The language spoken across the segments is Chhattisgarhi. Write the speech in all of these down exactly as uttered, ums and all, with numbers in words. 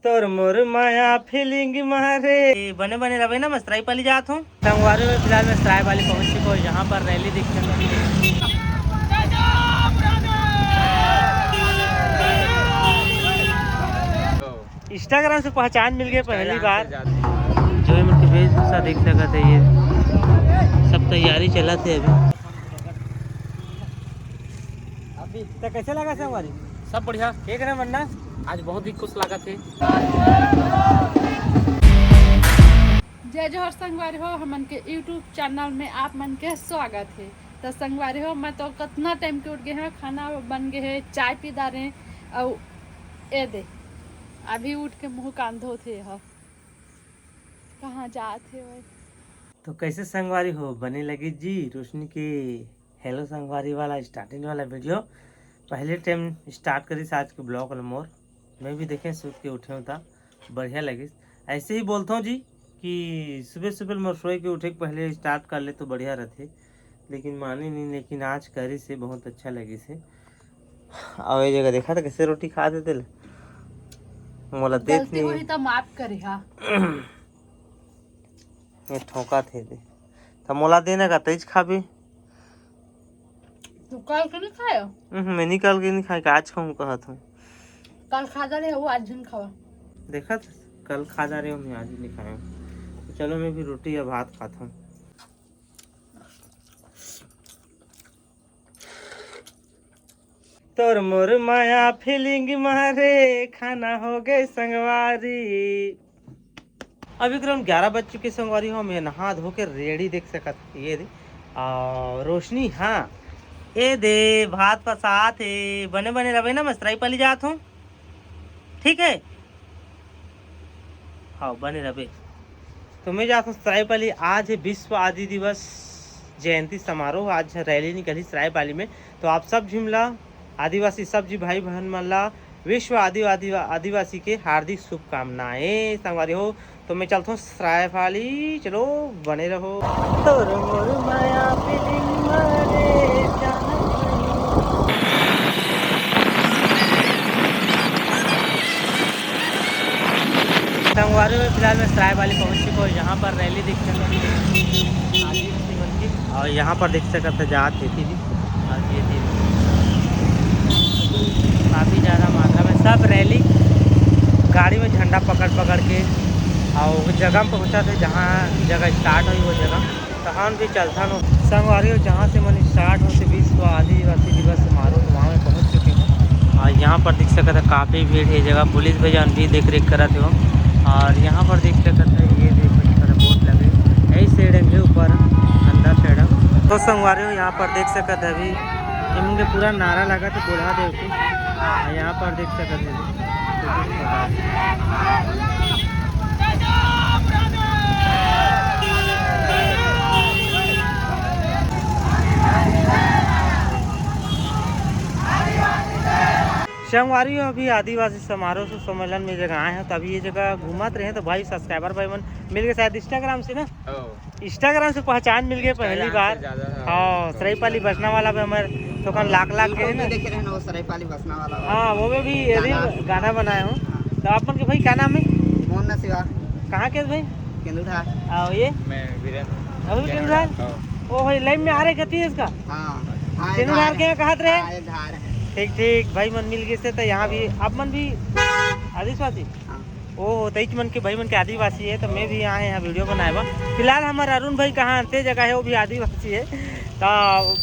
तोर मोर माया फीलिंग मारे। ए, बने बने रहे ना, मैं सरायपाली जात हूँ। संगवारी हो, फिलहाल मैं सरायपाली पहुँच चुका हूँ। यहाँ पर रैली दिख रही है। Instagram से पहचान मिल गए पहली बार। जो ये मन के वेशभूषा देख सकत है, ये सब तैयारी चलत है अभी। अभी तो कैसे लगा संगवारी? सब बढ़िया। एक नंबर ना। आज बहुत ही खुश लागत है। जय जोहार संगवारी हो, हमन के YouTube चैनल में आप मन के स्वागत है। तो संगवारी हो, मैं तो कितना टाइम के उठ गए हैं, खाना बन गए है, चाय पी डारे, और ए दे अभी उठ के मुंह कान धोत हे ह। कहाँ जात हे भाई? तो कैसे संगवारी हो, बने लगी जी रोशनी के हेलो संगवारी वाला स्टार्टिंग वाला वीडियो। पहले टाइम स्टार्ट करिस आज के ब्लॉग ल मोर। मैं भी देखे सुत के उठे हूँ त बढ़िया लगिस। ऐसे ही बोलता हूँ जी कि सुबह सुबह मोर सोए के उठे के पहले स्टार्ट कर ले तो बढ़िया रहते, लेकिन माने नहीं। लेकिन आज करिस हे, बहुत अच्छा लगिस हे। अउ ये जगह देखा था कैसे रोटी खा देते ले। मोला देत गलती नहीं। होही त माफ करे हा। ये ठोका थे दे। त मोला देना का तेज खाबे। तू कल के नहीं खायो? हम्म, मैं निकल के नहीं खाए, आज खाऊं कहा था। कल खा जा रहे हो, आज झन खावा। देखा था, कल खा जा रहे हो, मैं आज ही नहीं खाया। तो चलो, मैं भी रोटी या भात खाता हूँ। तोर मोर माया फीलिंग मारे, खाना हो गए संगवारी। अभी करीबन ग्यारह बज चुके संगवारी हो, मैं नहा धो के रेडी देख सकत ये दे। और रोशनी, हाँ, ए दे भात पसात हे, बने बने रहे ना, मैं सरायपाली जात हूँ, ठीक है। हाँ, बने रहे। तो मैं जात हूँ सरायपाली। आज है विश्व आदि दिवस जयंती समारोह, आज रैली निकली सरायपाली में। तो आप सब झिमला आदिवासी सब जी भाई बहन मन ला विश्व आदि-, आदि-, आदिवासी के हार्दिक शुभकामनाएं संगवारी हो। तो मैं चलता हूँ सरायपाली, चलो बने रहो। तोर मोर माया फीलिंग मारे जाना। संगवारी हो, फिलहाल मैं सरायपाली पहुंच चुका हूँ। यहाँ पर रैली दिख रही है और यहाँ पर देख सकते हैं जात है थी। और ये थी काफ़ी ज़्यादा मात्रा में सब रैली गाड़ी में झंडा पकड़ पकड़ के और वो जगह में पहुँचा थे, जहाँ जगह स्टार्ट हुई वो जगह। तो हम भी चलथन संगवारी हो, जहाँ से मन स्टार्ट होते विश्व आदिवासी दिवस समारोह, तो वहाँ में पहुँच चुके हैं। और यहाँ पर देख सकते हैं काफ़ी भीड़ है, जगह पुलिस भाई जान भी देख रेख करत हो। और यहाँ पर देख सकते हैं ये देखो, इस तरह बोर्ड लगे, यही साइड है ऊपर अंदर साइड। तो संगवारी हो, यहाँ पर देख सकते हैं अभी ये मन के पूरा नारा लगा थे बूढ़ा देव के। और यहाँ पर देख सकते हैं संगवारी हो, अभी आदिवासी समारोह से सम्मेलन में जगह आए हैं, तो अभी ये जगह घूमत रहे, तो भाई सब्सक्राइबर भाई मन मिल गए शायद Instagram से ना। ओ। Instagram से पहचान मिल गए पहली Instagram बार। से ज्यादा, हाँ, हाँ, तो सरायपाली बसना वाला भी हमारे थोकन लाख लाख के है YouTube ना। में देखे रहे ना, वो सरायपाली बसना वाला। हाँ, वो में भी ये गाना। रील, गाना बनाए हो। हाँ। तो आप मन के भाई क्या नाम है? मोहन ना शिवा। कहाँ के भाई? केंदुठा। आओ ये। मैं वीरेंद्र। अभी केंदुठा। हाँ। ओ भाई, लाइन में आ रहे कहती है इसका। हाँ। हाँ, केंदुठा धार के है। कहाँ रहे? हाँ, ये धार है। ठीक, ठीक, भाई मन मिल गए से तो यहाँ भी, आप मन भी आदिवासी? हाँ। ओ, तईच मन के भाई मन के आदिवासी है, तो मैं भी यहाँ, यहाँ वीडियो बनाए बा। फिलहाल हमारे अरुण भाई कहाँ अंते जगह है, वो भी आदिवासी है। तो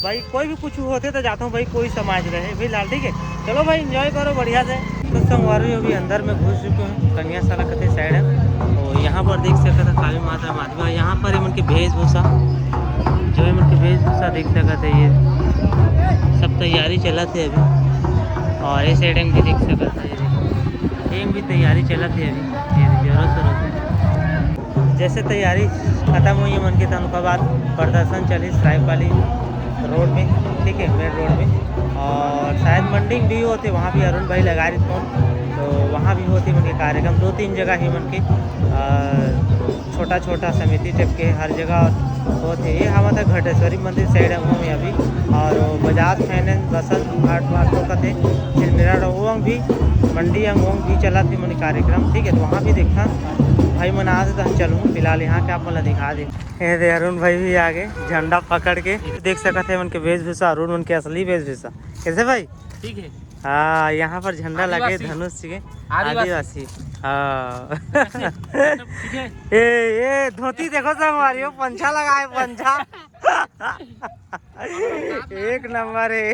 भाई कोई भी कुछ होते तो जाता हूँ भाई, कोई समाज रहे फिलहाल, ठीक है। चलो भाई एंजॉय करो बढ़िया से। तो संगवारी अभी अंदर में घुस चुके हैं, कन्या साला कते साइड है। तो यहाँ पर देख सकते हैं काली माता में आदमी, और यहाँ पर ये मन के वेशभूषा, जो ये मन के वेशभूषा देख सकते हैं, ये सब तैयारी चलत है अभी। और ये साइड में भी देख सकते हैं, ये देखो, ये भी तैयारी चलत है अभी, ये जोरों शोरों से। जैसे तैयारी खत्म हुई है मन के, तो उनका बाद प्रदर्शन चली सरायपाली रोड में, ठीक है, मेन रोड में। और शायद मंडी में भी होते, वहाँ भी अरुण भाई लगा रहे थे। तो वहाँ भी होथे मन के कार्यक्रम, दो तीन जगह हे मन के, अ, छोटा छोटा समिति टाइप के हर जगह होथे। ये हमर त घटेश्वरी मंदिर साइड हे, वहाँ में अभी और वो बजाज फाइनेंस बसंत आर्ट मार्ट तो कथे चिलमेरा रोड, वो भी मंडी अंग वो भी चलत हे मन कार्यक्रम, ठीक है। तो वहाँ भी देखा भाई मन आज तो चलूँ, फिलहाल यहाँ के आप मन ला दिखा दे। ये दे अरुण भाई भी आ गए झंडा पकड़ के, देख सकत हे मन के वेशभूषा, अरुण मन के असली वेशभूषा। कैसे भाई? ठीक है। हाँ, यहाँ पर झंडा लगे, आदिवासी। धनुष के। आदिवासी। आदिवासी। हाँ। ठीक है। ए, ए, धोती देखो संगवारी हो, पंछा लगाए, पंछा। एक नंबर है।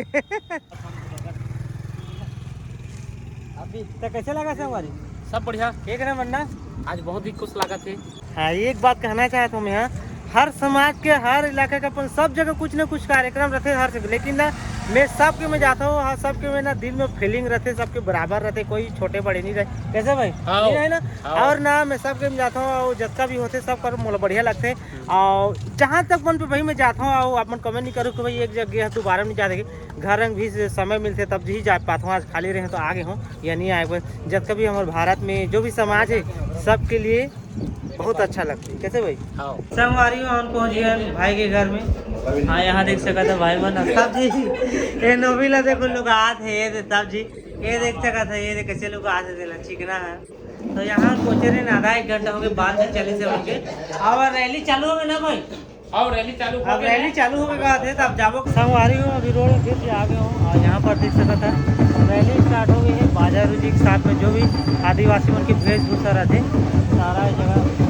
अभी तो कैसे लगा संगवारी? सब बढ़िया। एक नंबर ना। आज बहुत ही खुश लागत हे। हाँ, एक बात कहना चाहत हूँ मैं, हाँ, हर समाज के, हर इलाका के अपन सब जगह कुछ ना कुछ कार्यक्रम रथे हर जगह, लेकिन ना मैं सबके में जाता हूँ, हाँ, सबके में ना दिल में फीलिंग रथे, सबके बराबर रथे, कोई छोटे बड़े नहीं रहे। कैसे भाई? हाँ। नहीं रहे ना? हाँ। और ना मैं सबके में जाता हूँ और जतका भी होथे सब कर मोला बढ़िया लगथे। और जहाँ तक मन पे भाई मैं जाता हूँ और आप मन कमेंट नहीं करो कि भाई एक जगह है दोबारा नहीं जाते, घर रंग भी से समय मिलथे तब ही जा पाता हूँ। आज खाली रहे तो आ गए हूँ या नहीं आए हुए। जतका भी हमारे भारत में जो भी समाज है सबके लिए बहुत अच्छा लगता है। कैसे भाई? हाँ। संगवारी हो, हम पहुंच गए हैं भाई के घर में। हाँ, यहाँ देख सकत हे भाई मन सब जी। ये नोबी ला देखो, लुगात हे, ये दे सब जी। ये देख सकत हे, ये दे कैसे लुगात हे, देला चिकना है। तो यहाँ पहुंचे रहे ना, आधा एक घंटा हो गए, बाद में चले से उनके। और रैली चालू हो गए ना भाई? और रैली चालू हो अब गए रैली हैं। चालू हो गए बात है, तो अब जाबो। संगवारी हो, अभी रोड फिर से आ गए हो और यहाँ पर देख सकत हे रैली स्टार्ट हो गई है। बाजा रुजी के साथ में जो भी आदिवासी मन के वेशभूषा रहते, सारा जगह